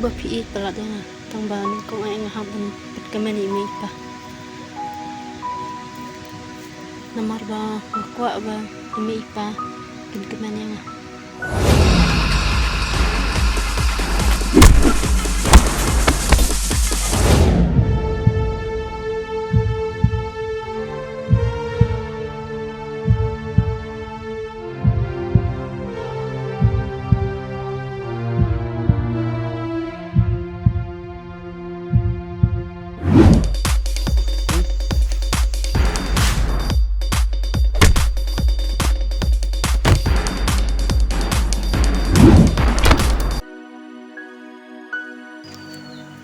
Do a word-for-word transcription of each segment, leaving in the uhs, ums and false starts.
Ba phi ïeit palat ïa nga tang ba nyngkong eh nga hap ban pynkmen ïa i mei i pa. Namar ba nga kwah ba i mei i pa kin kmen ïa nga.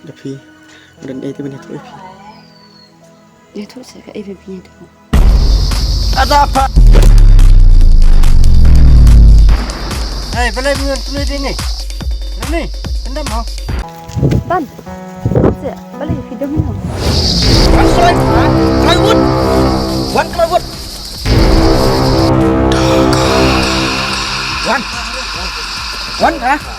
Da phi, don ei te ban ïathuh ïa phi. Ïathuh sa kaei ba phi ïathuh. Ada apa? Hei, balei phi ïathuh ïa ni? Rini, pyndam ho. Ban. Ap sa, balei phi dam ïa nga? Wan, Wan, Wan. Wan, Wan. Wan. Wan, ha?